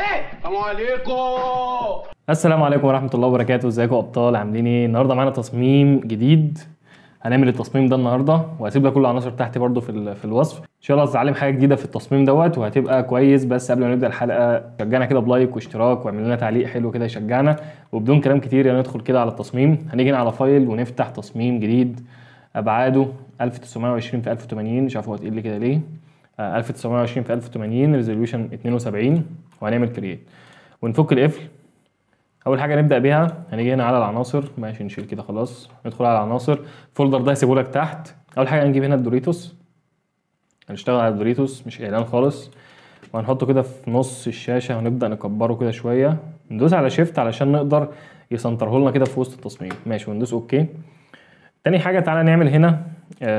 ايه السلام عليكم. السلام عليكم ورحمة الله وبركاته. ازيكم يا ابطال، عاملين ايه؟ النهارده معانا تصميم جديد، هنعمل التصميم ده النهارده، وهسيب لك كل العناصر تحت برده في الوصف. ان شاء الله هتتعلم حاجة جديدة في التصميم دوت وهتبقى كويس. بس قبل ما نبدا الحلقة شجعنا كده ب like واشتراك، واعمل لنا تعليق حلو كده يشجعنا. وبدون كلام كتير يلا ندخل كده على التصميم. هنيجي هنا على file ونفتح تصميم جديد، ابعاده 1920 في 1080، مش عارف هو تقيل لي كده ليه. 1920 في 1080، resolution 72، وهنعمل create ونفك القفل. اول حاجة نبدا بيها هنيجي هنا على العناصر، ماشي نشيل كده خلاص، ندخل على العناصر. ال folder ده هسيبه لك تحت. اول حاجة هنجيب هنا الدوريتوس، هنشتغل على الدوريتوس مش اعلان خالص، وهنحطه كده في نص الشاشة ونبدا نكبره كده شوية. ندوس على shift علشان نقدر يسنتره لنا كده في وسط التصميم، ماشي، وندوس okay. تاني حاجة تعالى نعمل هنا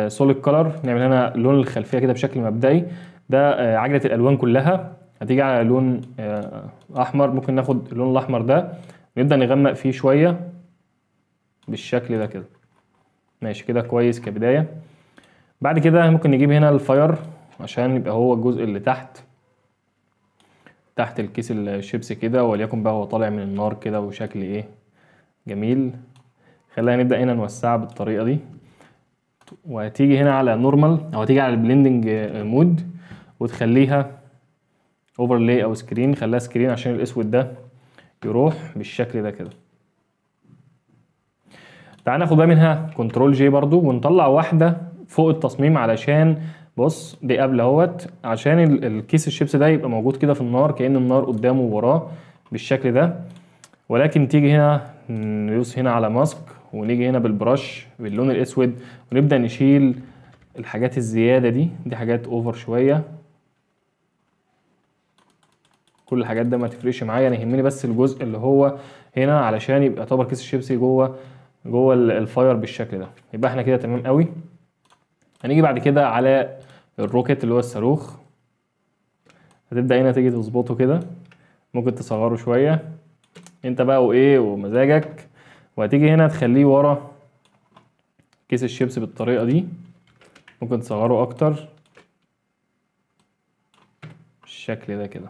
solid color، نعمل هنا لون الخلفية كده بشكل مبدئي. ده عجله الالوان كلها، هتيجي على لون احمر، ممكن ناخد اللون الاحمر ده ونبدا نغمق فيه شوية بالشكل ده كده، ماشي كده كويس كبداية. بعد كده ممكن نجيب هنا ال fire عشان يبقى هو الجزء اللي تحت الكيس الشيبسي كده، وليكن بقى هو طالع من النار كده وشكل ايه جميل. خلينا نبدا هنا نوسعها بالطريقة دي، وهتيجي هنا على normal او هتيجي على ال blending mode وتخليها overlay او screen، خليها screen عشان الاسود ده يروح بالشكل ده كده. تعال ناخد بقى منها control J برضو ونطلع واحدة فوق التصميم، علشان بص دي قبل اهوت، عشان الكيس الشيبس ده يبقى موجود كده في النار كأن النار قدامه ووراه بالشكل ده. ولكن تيجي هنا ندوس هنا على mask، ونيجي هنا بال brush باللون الاسود ونبدأ نشيل الحاجات الزيادة دي، دي حاجات over شوية. كل الحاجات ده ما تفرقش معايا، انا يهمني بس الجزء اللي هو هنا علشان يبقى يعتبر كيس الشيبسي جوه ال fire بالشكل ده. يبقى احنا كده تمام قوي. هنيجي بعد كده على ال rocket اللي هو الصاروخ، هتبدأ هنا تيجي تظبطه كده، ممكن تصغره شوية انت بقى وايه ومزاجك، وهتيجي هنا تخليه ورا كيس الشيبس بالطريقة دي، ممكن تصغره اكتر بالشكل ده كده.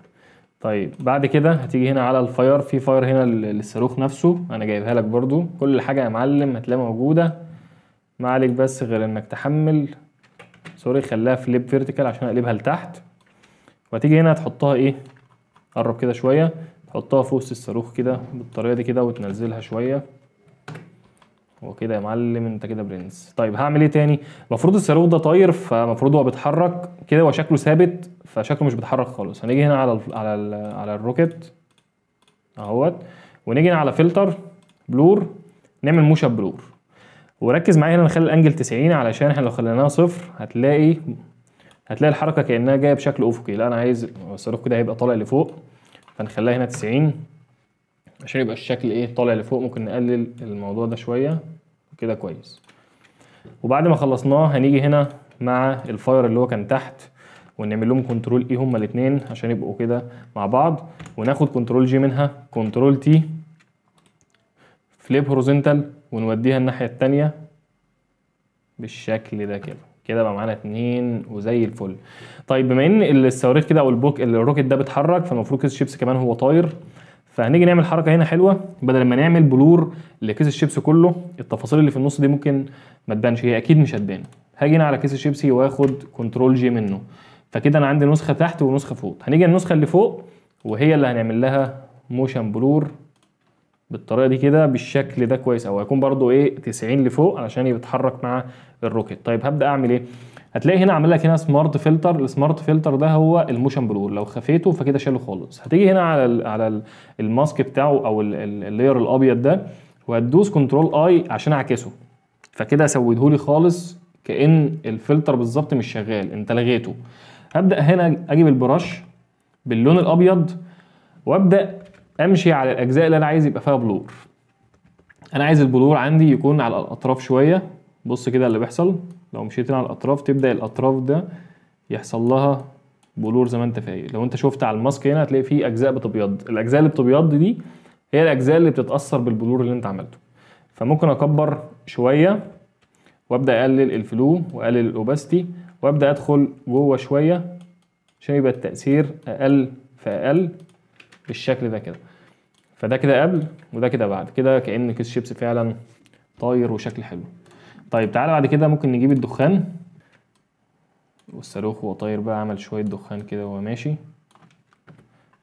طيب بعد كده هتيجي هنا على ال fire، في fire هنا للصاروخ نفسه انا جايبها لك برضو، كل حاجة يا معلم هتلاقيها موجودة، ما عليك بس غير انك تحمل. sorry خليها flip vertical عشان اقلبها لتحت. وهتيجي هنا تحطها ايه، قرب كده شوية، تحطها في وسط الصاروخ كده بالطريقة دي كده وتنزلها شوية وكده يا معلم، انت كده برنس. طيب هعمل ايه تاني؟ المفروض الصاروخ ده طاير، فالمفروض هو بيتحرك كده وشكله ثابت، فشكله مش بيتحرك خالص. هنيجي هنا على ال على ال على ال rocket اهوت، ونيجي هنا على filter blur، نعمل motion blur. وركز معايا هنا نخلي ال angle 90 علشان احنا لو خليناها صفر هتلاقي الحركة كانها جاية بشكل افقي. لا انا عايز الصاروخ كده هيبقى طالع لفوق، فنخليها هنا 90 عشان يبقى الشكل ايه طالع لفوق. ممكن نقلل الموضوع ده شوية كده كويس. وبعد ما خلصناه هنيجي هنا مع ال fire اللي هو كان تحت ونعمل لهم control A هما الاثنين عشان يبقوا كده مع بعض، وناخد control J منها control T flip horizontal ونوديها الناحية الثانية بالشكل ده كده. كده بقى معانا اتنين وزي الفل. طيب بما ان الصواريخ كده او ال rocket ده بيتحرك، فالمفروض كيس الشيبس كمان هو طاير، فهنيجي نعمل حركة هنا حلوة. بدل ما نعمل blur لكيس الشيبس كله، التفاصيل اللي في النص دي ممكن ما تبانش، هي اكيد مش هتبان. هاجي هنا على كيس الشيبسي واخد control J منه، فكده انا عندي نسخه تحت ونسخة فوق. هنيجي النسخة اللي فوق وهي اللي هنعمل لها motion blur بالطريقة دي كده بالشكل ده كويس، او هيكون برده ايه 90 لفوق علشان يتحرك مع ال rocket. طيب هبدا اعمل ايه؟ هتلاقي هنا عامل لك هنا smart filter. ال smart filter ده هو ال motion blur، لو خفيته فكده شاله خالص. هتيجي هنا على ال mask بتاعه او ال layer الابيض ده، وهتدوس control I عشان اعكسه، فكده سودهولي خالص كأن الفلتر بالظبط مش شغال، انت لغيته. هبدا هنا اجيب ال brush باللون الابيض وابدا امشي على الاجزاء اللي انا عايز يبقى فيها blur. انا عايز ال blur عندي يكون على الاطراف شوية. بص كده اللي بيحصل لو مشيت هنا على الاطراف، تبدا الاطراف ده يحصل لها blur زي ما انت فاهم. لو انت شفت على ال mask هنا هتلاقي فيه اجزاء بتبيض، الاجزاء اللي بتبيض دي هي الاجزاء اللي بتتاثر بال blur اللي انت عملته. فممكن اكبر شوية وابدا اقلل ال flow واقلل ال opacity وابدا ادخل جوه شوية عشان يبقى التاثير اقل فاقل بالشكل ده كده. فده كده قبل وده كده بعد كده، كأن كيس شيبسي فعلا طاير وشكل حلو. طيب تعالى بعد كده ممكن نجيب الدخان، والصاروخ وهو طاير بقى عمل شوية دخان كده وهو ماشي،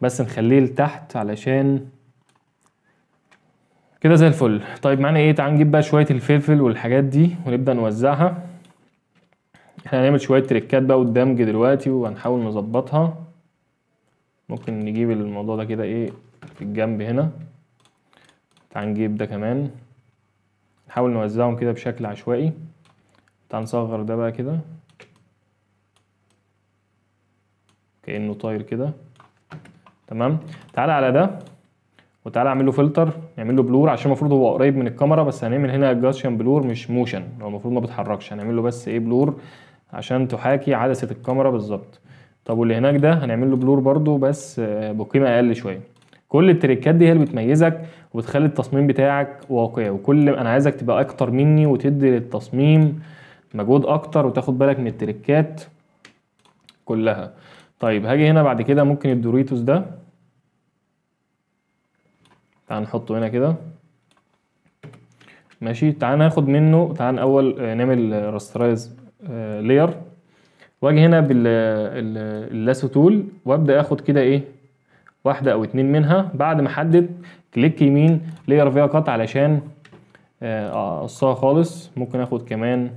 بس نخليه لتحت علشان كده زي الفل. طيب معانا ايه؟ تعال نجيب بقى شوية الفلفل والحاجات دي ونبدأ نوزعها. احنا هنعمل شوية تريكات بقى والدمج دلوقتي وهنحاول نظبطها. ممكن نجيب الموضوع ده كده ايه في الجنب هنا. تعال نجيب ده كمان، نحاول نوزعهم كده بشكل عشوائي. تعال نصغر ده بقى كده كأنه طاير كده. تمام. تعال على ده وتعالى اعمل له فلتر، نعمل له blur عشان المفروض هو قريب من الكاميرا، بس هنعمل هنا Gaussian blur مش motion، هو المفروض ما بيتحركش، هنعمل له بس ايه blur عشان تحاكي عدسة الكاميرا بالظبط. طب واللي هناك ده هنعمل له blur برده بس بقيمة اقل شوية. كل التريكات دي هي اللي بتميزك وبتخلي التصميم بتاعك واقعي، وكل انا عايزك تبقى اكتر مني وتدي للتصميم مجهود اكتر وتاخد بالك من التريكات كلها. طيب هاجي هنا بعد كده ممكن الدوريتوس ده تعال نحطه هنا كده ماشي. تعال ناخد منه، تعال اول نعمل rasterize layer، واجي هنا بال lasso tool وابدا اخد كده ايه واحدة او اتنين منها. بعد ما احدد click يمين layer via cut علشان اقصها خالص. ممكن اخد كمان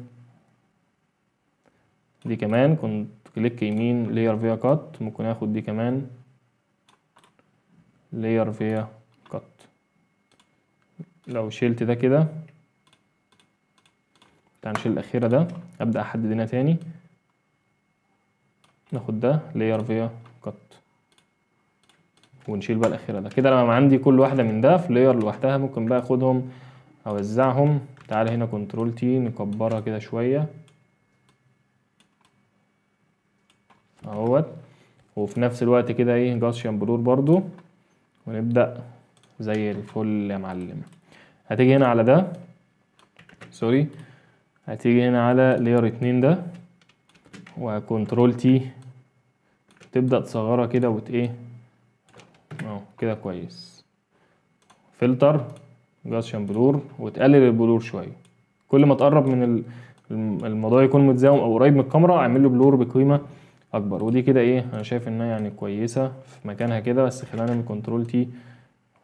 دي كمان، كنت click يمين layer via cut، ممكن اخد دي كمان layer via cut. لو شلت ده كده، تعال نشيل الاخيرة ده، ابدا احدد هنا تاني، ناخد ده layer via cut ونشيل بقى الاخيرة ده كده. لما عندي كل واحدة من ده في layer لوحدها ممكن بقى اخدهم اوزعهم. تعال هنا control T نكبرها كده شوية اهوت، وفي نفس الوقت كده ايه Gaussian blur برضو، ونبدا زي الفل يا معلم. هتيجي هنا على ده، sorry، هتيجي هنا على layer 2 ده و control T، تبدا تصغرها كده وت ايه اهو كده كويس. filter Gaussian blur وتقلل ال blur شوية. كل ما تقرب من الموضوع يكون متزاوم او قريب من الكاميرا اعمل له blur بقيمة اكبر. ودي كده ايه انا شايف انها يعني كويسة في مكانها كده، بس خلينا نعمل control T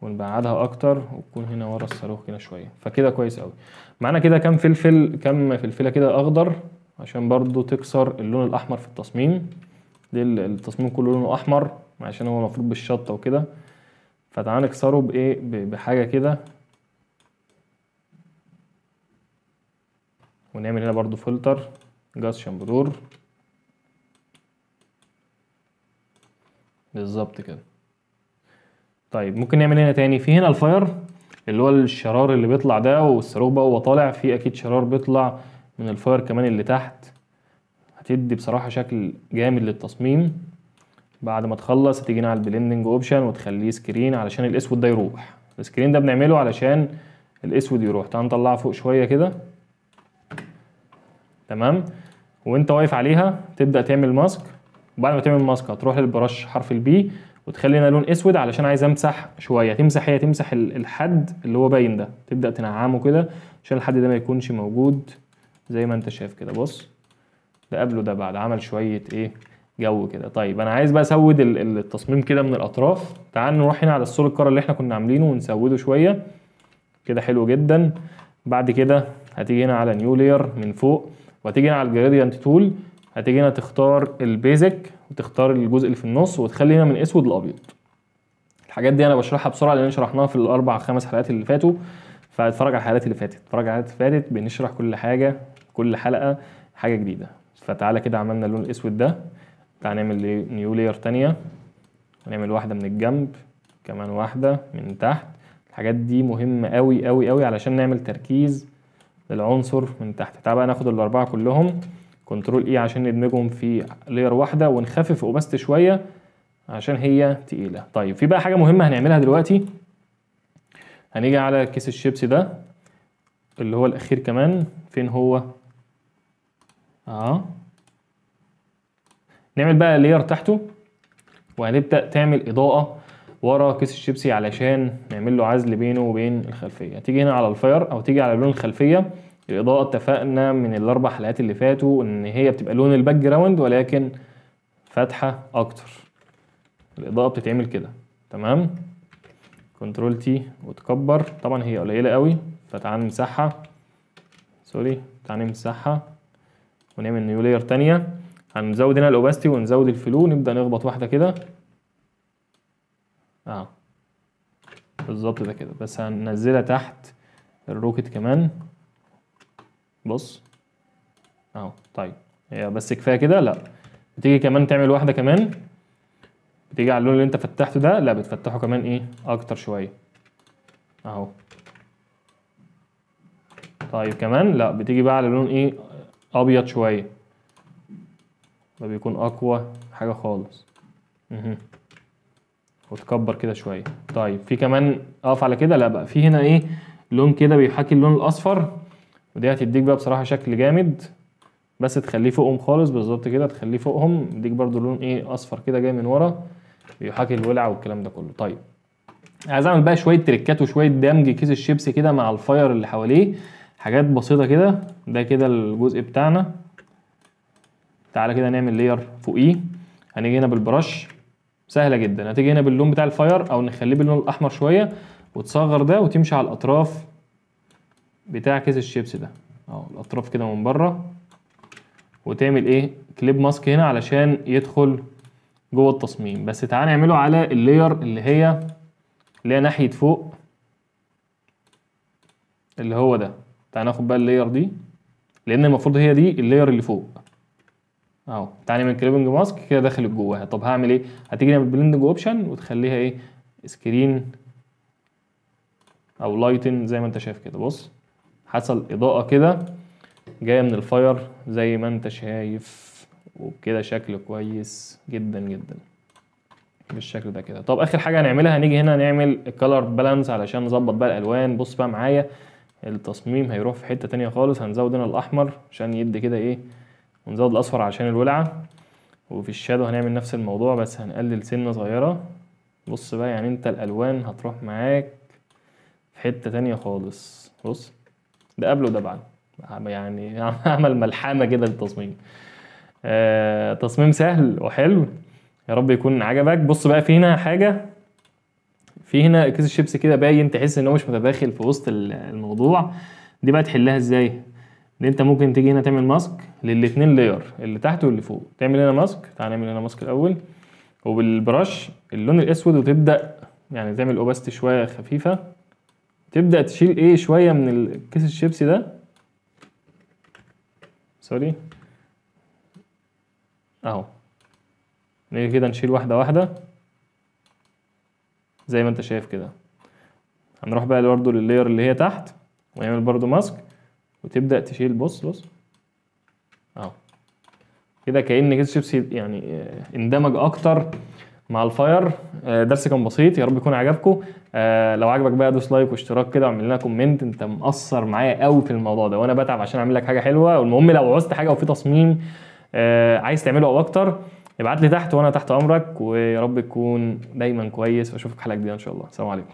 ونبعدها اكتر وتكون هنا ورا الصاروخ كده شوية، فكده كويس قوي. معانا كده كام فلفل، كام فلفله كده اخضر عشان برضو تكسر اللون الاحمر في التصميم. دي التصميم كله لونه احمر عشان هو المفروض بالشطه وكده، فتعال نكسره بايه بحاجة كده. ونعمل هنا برضو filter Gaussian blur بالظبط كده. طيب ممكن نعمل هنا تاني في هنا ال fire اللي هو الشرار اللي بيطلع ده، والصاروخ بقى وهو طالع في اكيد شرار بيطلع من ال fire كمان اللي تحت، هتدي بصراحة شكل جامد للتصميم. بعد ما تخلص هتيجي هنا على ال blending option وتخليه screen علشان الاسود ده يروح. ال screen ده بنعمله علشان الاسود يروح. تعال نطلعها فوق شوية كده تمام، وانت واقف عليها تبدأ تعمل mask. وبعد ما تعمل mask هتروح لل brush حرف ال B وتخلي هنا لون اسود علشان عايز امسح شوية. تمسح هي تمسح الحد اللي هو باين ده، تبدا تنعمه كده عشان الحد ده ما يكونش موجود زي ما انت شايف كده. بص ده قبله ده بعد، عمل شوية ايه جو كده. طيب انا عايز بقى اسود التصميم كده من الاطراف. تعال نروح هنا على ال solid color اللي احنا كنا عاملينه ونسوده شوية كده، حلو جدا. بعد كده هتيجي هنا على new layer من فوق، وهتيجي هنا على ال gradient tool، هتيجي هنا تختار ال basic وتختار الجزء اللي في النص وتخلي هنا من اسود لابيض. الحاجات دي انا بشرحها بسرعة لان شرحناها في الاربع خمس حلقات اللي فاتوا، فاتفرج على الحلقات اللي فاتت، اتفرج على الحلقات اللي فاتت، بنشرح كل حاجة كل حلقة حاجة جديدة. فتعالى كده عملنا اللون الاسود ده، تعالى نعمل new layer تانية ونعمل واحدة من الجنب كمان واحدة من تحت. الحاجات دي مهمة قوي قوي قوي علشان نعمل تركيز للعنصر من تحت. تعالى بقى ناخد الاربعة كلهم control E عشان ندمجهم في layer واحدة ونخفف opacity شوية عشان هي تقيلة. طيب في بقى حاجة مهمة هنعملها دلوقتي. هنيجي على كيس الشيبسي ده اللي هو الاخير كمان، فين هو؟ نعمل بقى layer تحته وهنبدا تعمل اضاءه ورا كيس الشيبسي علشان نعمل له عزل بينه وبين الخلفية. هتيجي هنا على ال fire او تيجي على لون الخلفية. الاضاءة اتفقنا من الاربع حلقات اللي فاتوا ان هي بتبقى لون ال background ولكن فاتحة اكتر. الاضاءة بتتعمل كده، تمام. control T وتكبر، طبعا هي قليله قوي فتعال نمسحها، sorry تعال نمسحها ونعمل new layer تانية. هنزود هنا ال opacity ونزود ال flow، نبدا نخبط واحدة كده بالظبط ده كده، بس هننزلها تحت ال rocket كمان. بص اهو. طيب هي بس كفاية كده؟ لا، بتيجي كمان تعمل واحدة كمان، بتيجي على اللون اللي انت فتحته ده، لا بتفتحه كمان ايه اكتر شوية اهو. طيب كمان لا، بتيجي بقى على لون ايه ابيض شوية، ده بيكون اقوى حاجة خالص. وتكبر كده شوية. طيب في كمان اقف على كده، لا بقى في هنا ايه لون كده بيحاكي اللون الاصفر، ودي هتديك بقى بصراحة شكل جامد، بس تخليه فوقهم خالص بالظبط كده، تخليه فوقهم، يديك برضو لون ايه اصفر كده جاي من ورا بيحاكي الولع والكلام ده كله. طيب عايز اعمل بقى شوية تريكات وشوية دمج كيس الشيبسي كده مع ال fire اللي حواليه، حاجات بسيطة كده. ده كده الجزء بتاعنا. تعالى كده نعمل layer فوقيه. هنيجي هنا بال brush، سهلة جدا، هتيجي هنا باللون بتاع ال fire او نخليه باللون الاحمر شوية، وتصغر ده وتمشي على الاطراف بتاع كيس الشيبسي ده اهو، الاطراف كده من بره، وتعمل ايه clip mask هنا علشان يدخل جوه التصميم. بس تعالى نعمله على ال layer اللي هي ناحية فوق اللي هو ده. تعالى ناخد بقى ال layer دي لان المفروض هي دي ال layer اللي فوق اهو. تعالى نعمل clipping mask كده داخل جواها. طب هعمل ايه؟ هتيجي نعمل blending option وتخليها ايه screen او lighten زي ما انت شايف كده. بص حصل اضاءه كده جاية من ال fire زي ما انت شايف، وبكده شكل كويس جدا جدا بالشكل ده كده. طب اخر حاجة هنعملها هنيجي هنا نعمل ال color balance علشان نظبط بقى الالوان. بص بقى معايا التصميم هيروح في حتة تانية خالص. هنزود هنا الاحمر عشان يدي كده ايه، ونزود الاصفر عشان الولعه، وفي ال shadow هنعمل نفس الموضوع بس هنقلل سنة صغيرة. بص بقى يعني انت الالوان هتروح معاك في حتة تانية خالص. بص ده قبل وده بعد، يعني عمل ملحمة كده للتصميم. تصميم سهل وحلو، يا رب يكون عجبك. بص بقى في هنا حاجة، في هنا كيس الشيبس كده باين، تحس ان هو مش متداخل في وسط الموضوع. دي بقى تحلها ازاي؟ ان انت ممكن تيجي هنا تعمل mask للاتنين layer اللي تحت واللي فوق. تعمل هنا mask، تعال نعمل هنا mask الاول، وبال brush اللون الاسود، وتبدا يعني تعمل opacity شوية خفيفة، تبدا تشيل ايه شوية من الكيس الشيبسي ده، sorry اهو. نيجي كده نشيل واحدة واحدة زي ما انت شايف كده. هنروح بقى برضه لل layer اللي هي تحت ونعمل برضه mask، وتبدا تشيل. بص بص اهو كده، كأن كيس شيبسي يعني اندمج اكتر مع ال fire. درس كان بسيط، يا رب يكون عجبكم. لو عجبك بقى دوس like واشتراك كده، واعمل لنا comment. انت مقصر معايا قوي في الموضوع ده، وانا بتعب عشان اعمل لك حاجة حلوة. والمهم لو عوزت حاجة او في تصميم عايز تعمله او اكتر، ابعت لي تحت وانا تحت امرك. ويا رب تكون دايما كويس، واشوفك حلقة جديدة ان شاء الله. السلام عليكم.